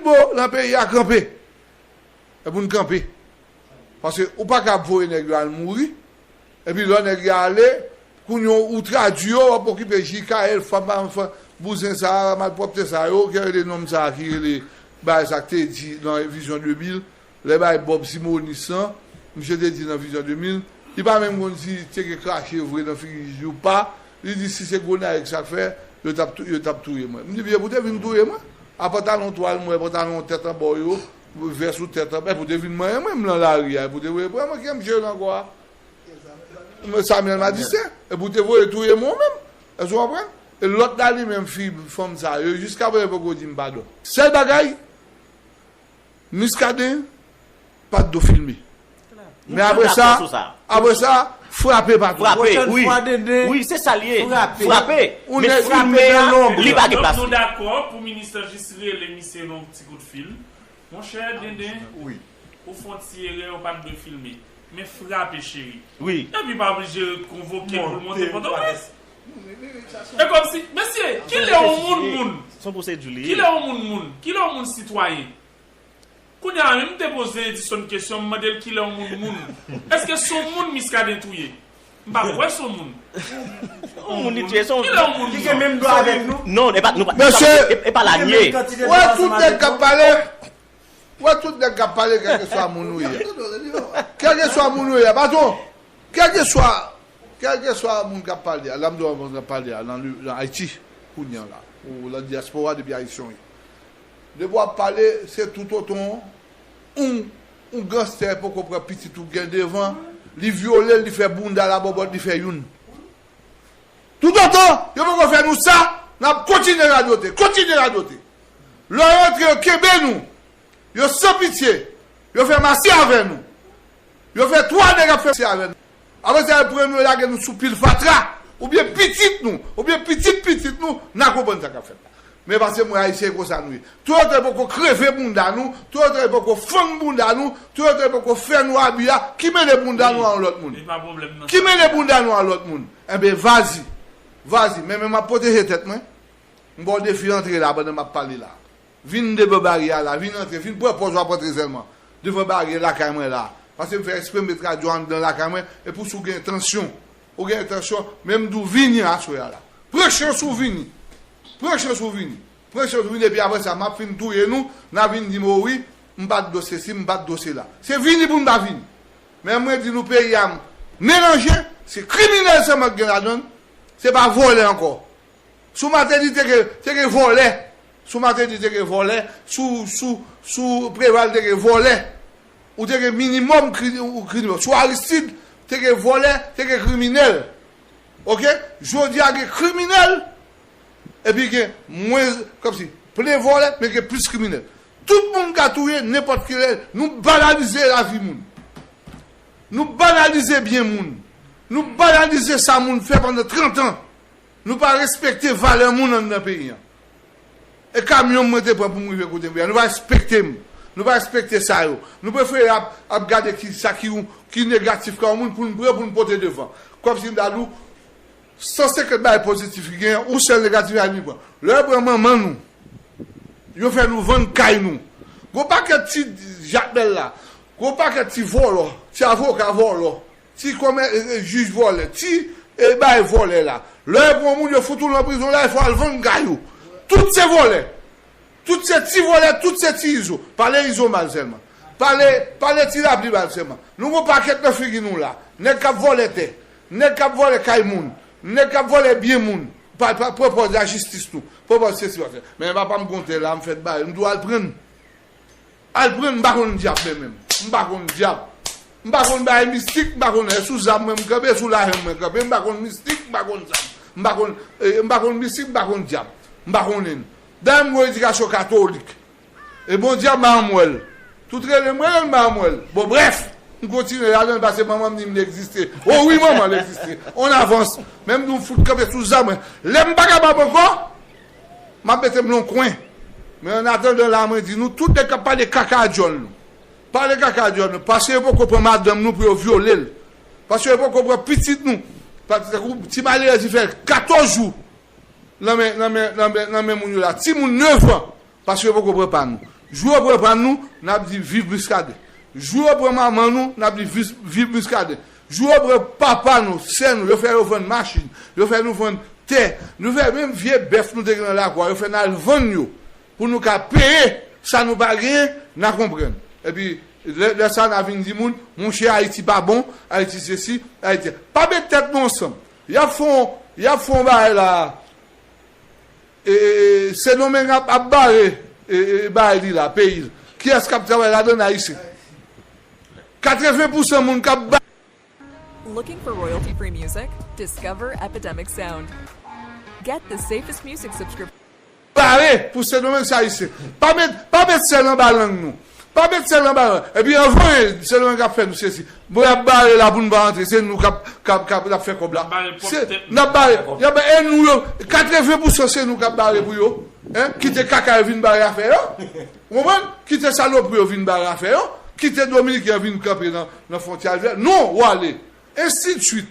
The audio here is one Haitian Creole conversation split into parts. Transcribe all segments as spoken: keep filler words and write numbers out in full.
Bo, nan peyi a kanpe. E pou n kanpe. Paske ou pa ka ap voye nèg yo al mouri. Epi lò nèg yo ale, kounye a ou tradui yo, w ap okipe J K L, fanm, fanm, bouzen sa a, malpwòpte sa yo, ki rele nonm sa a, ki rele bagay sa k te di nan Vizyon de mil, lè bay Bob Simonis lan, misye te di nan Vizyon de mil, li pa menm konn si te gen krache vre nan figi li ou pa, li di si se Gonayiv sa k fè, yo t ap tou-, yo t ap touye mwen. M di, "Byen, pou te vin touye mwen, a pantalon twal mwen, pantalon tèt anba yo, vès ou tèt anba, pou te vin manyen mwen, m nan lari a, pou te voye pran mwen, ki m jere ankò a?" Samuel Madistin, e pou te voye touye mwen menm. Èske w konprann? E lòt la li menm, fi, fanm sa, yo jiska prezan poko di m padon. Sèl bagay, Muscadin pa t dwe filme. Men apre sa, apre sa, frape pa t dwe. Frape, wi. Wi, se sa l ye. Frape. Frape. Men filme a, li pa gen plas. Nou dakò pou minis lan jis rele misye yon ti kout fil. Monchè, Denden, ou fè yon ti erè, ou pa t dwe filme. Men frape, cheri. Wi. Epi pa blije konvoke l pou l monte Pòtoprens. E kòmsi, mesye, kilè yon moun moun? Se yon pwosedi li ye. Kilè yon moun moun? Kilè yon moun sitwayen? Kounye a menm, m te poze Edison kesyon, m mande l kilè yon moun moun. Èske se yon moun Muscadin touye? M pa kwè se yon moun. Yon moun li touye, se yon moun. Kilè yon moun moun? Ki gen menm dwa avèk nou? Non, e pa, nou pa, mesye, e, e pa la n ye. Wè tout nèg k ap pale. Wè tout nèg k ap pale, kèlkeswa moun ou ye. Kèlkeswa moun ou ye, patwon. Kèlkeswa, kèlkeswa moun k ap pale a, la m di w moun k ap pale a, nan, nan Ayiti, kounye a la. Ou nan dyaspora depi Ayisyen w ye. Depi w ap pale, se toutotan yon, yon ganstè poko pran pitit ou gen devan, li vyole l, li fè bounda l a bòbòt, li fè youn. Toutotan yo poko fè nou sa, n ap kontinye radote, kontinye radote. Lè yo antre, yo kenbe nou. Yo san pitye. Yo fè masye avè nou. Yo fè twa nèg ap fè masye avè nou. Apre sa, yo pran nou, yo lage nou sou pil fatra. Oubyen pitit nou, oubyen pitit pitit nou, n a konprann sa k ap fèt la. Men paske mwen Ayisyen, e konsa nou ye. Toutotan yo poko kreve bounda nou, toutotan yo poko fann bounda nou, toutotan yo poko fè nou abi a, ki mele bounda nou a yon lòt moun. Ki mele bounda nou a lòt moun. Enben, vazi. Vazi. Men, men m ap pwoteje tèt mwen. M ba w defi antre la pandan m ap pale la. Vin devan baryè a la, vin antre, vin pran pòz w ap antre sèlman. Devan baryè lakay mwen la. Paske m fè eksprè m met radyo anndan lakay mwen, epi si w gen entansyon, ou gen entansyon, men m di w vini aswè a la. Pran chans ou vini. Pran chans ou vini. Pran chans ou vini, epi apre sa, m ap fin touye nou, n a vin di m, o wi, m pa t dwe sesi, m pa t dwe sela. Se vini pou n pa vini. Men mwen di nou, peyi a melanje, se kriminèl sèlman k gen ladan l, se pa vòlè ankò. Sou Martelly te gen, te gen vòlè. Sou Martelly te gen vòlè. Sou, sou, sou Preval te gen vòlè. Ou te gen minimòm kri-, ou kriminèl. Sou Aristide, te gen vòlè, te gen kriminèl. Oke? Jodi a gen kriminèl, epi gen mwens, kòmsi, plen vòlè, men gen plis kriminèl. Tout moun ka touye nenpòt kilè. Nou banalize lavi moun. Nou banalize byen moun. Nou banalize sa moun fè pandan trant an. Nou pa respekte valè moun anndan peyi an. E kamyon mwen te pran pou m rive kote m ye a. Nou pa respekte m. Nou pa respekte sa yo. Nou prefere ap, ap gade ki, sa ki, ki negatif ka yon moun pou n pran, pou n pote devan. Kòmsi m ta di w, san senkant bagay pozitif ki genyen, yon sèl negatif a li pran. Lè yo pran manman nou, yo fè nou vann kay nou. Gon pakèt ti jakmèl la, gon pakèt ti vòlò, ti avoka vòlò, ti kòmè, e, e, jij vòlè, ti, e, bay vòlè la. Lè yo pran moun, yo fout ou nan prizon la, e fò al vann kay ou. Tout se vòlè. Tout se ti vòlè, tout se ti Izo. Pale Izo mal sèlman. Pale, pale Ti Lapli mal sèlman. Nou gon pakèt nan figi nou la. Nèg k ap vòlè tè. Nèg k ap vòlè kay moun. Nèg k ap vòlè byen moun. Pa, pa, pran pòz lajistis nou. Pran pòz sesi, pase. Men papa m gon tè la, m fèt ba, m di w al pran l. Al pran, m pa konn dyab men menm. M pa konn dyab. M pa konn bagay mistik, m pa konn, e sou zam mwen m kanpe, e sou lajan mwen kanpe, m pa konn mistik, m pa konn zam. M pa konn, e, m pa konn mistik, m pa konn dyab. M pa konnen. Dayè m gon edikasyon katolik. E bon dyab m pa janm wè l. Tout rele m, rele m pa janm wè l. Bon, brèf, m kontinye ladan l paske manman m di m li egziste. O wi, manman, l egziste. On avans. Men m di w m fout kanpe sou zam mwen. Lè m pa kapab ankò, m ap mete m nan yon kwen. Men annatandan la, mwen di nou, tout nèg k ap pale kaka a dyòl nou. Pale kaka a dyòl nou. Paske yo poko pran madanm nou pou yo vyole l. Paske yo poko pran pitit nou. Paske tankou ti malerèz li fè katòz jou nan men, nan men, nan men, nan men moun yo la. Timoun nèf an. Paske yo poko pran pa nou. Jou yo pran pa nou, n ap di viv Muscadin. Jou yo pran manman nou, n ap di viv, viv Muscadin. Jou yo pran papa nou, sè nou, yo fè yo vann machin, yo fè nou vann tè, nou fè menm vye bèf nou te gen nan lakou a, yo fè n al vann yo pou nou ka peye sa nou pa genyen, n a konprann. Epi lè, lè sa n a vin di moun, monchè, Ayiti pa bon, Ayiti sesi, Ayiti. Pa met tèt nou ansanm. Y ap fè yon, y ap fè yon bagay la. E, e, e, Sendomeng ap, ap bare e, e, bagay li la, peyi l. Kiyès k ap travay ladan l? Ayisyen. Katreven pousan moun k ap ba- Looking for royalty free music? Discover Epidemic Sound. Get the safest music subscription. Bare pou Sendomeng se Ayisyen. Pa met, pa met sèl anba lang nou. Pa met sèl anba lang. Epi anvan, Sendomeng ap fè nou sesi. Bon, y ap bare la pou nou pa antre. Se nou k ap, k ap, k ap, k ap fè kòb la. Se, n ap bare. Y ap, e nou yo, katreven pousan se nou k ap bare pou yo. Hein? Kite kaka yo vin bare afè yo. Ou konprann? Kite salopri yo vin bare afè yo. Kite Dominiken yo vin kanpe nan, nan fwontyè a. Non, w ale. Ensidsuit.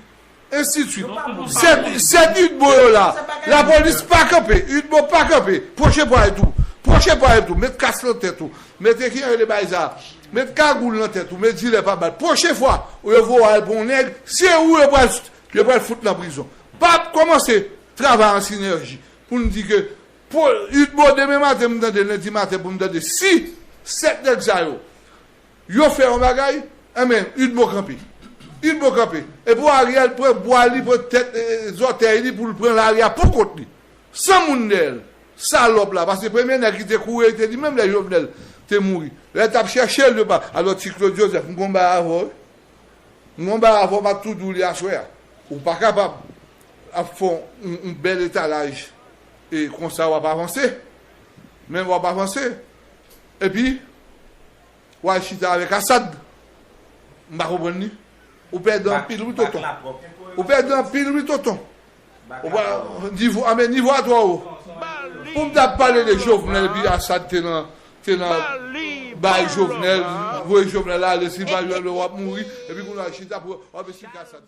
Ensidsuit. Sèt, sèt Udbo yo la. Lapolis pa kanpe. Udbo pa kanpe. Pwoche pwa etou. Pwoche pwa etou. Met kas nan tèt ou. Mete ki rele bay sa. Met kagoul nan tèt ou. Met jilè pa bal. Pwochen fwa ou yo voye al pou yon nèg, se ou yo pral, yo pral fout nan prizon. Pa kòmanse travay an sinèji pou n di ke pou Udbo demen maten m tande, lendi maten pou m tande si sèt nèg sa yo yo fè yon bagay, enben, Udbo kanpe. Udbo kanpe. Epi Ariel pran bwa li, pran tèt, e, zòtèy li pou l pran lari a pou kont li. San moun dèyè l. Salòp la. Paske premye nèg ki te kouri, te li menm lè Jovenel te mouri. Lè l t ap chèche l, yo pa. Alò, Ti Claude Joseph, m gon bagay avè w, wi. M gon bagay avè w, m ap tou di w li aswè a. Ou pa kapab ap fè yon, yon bèl etalaj e konsa w ap avanse. Men w ap avanse. Epi, w al chita avèk Asad. M pa konprann li. Ou pèdi anpil wi tonton. Ou pèdi anpil wi tonton. Ou pa, nivo, a men nivo a twò wo. Pou m t ap pale de Jovenel epi Asad te nan, te nan bay Jovenel, voye Jovenel ale, si pa Jovenel w ap mouri, epi kounye a chita pou w ap esplike Asad.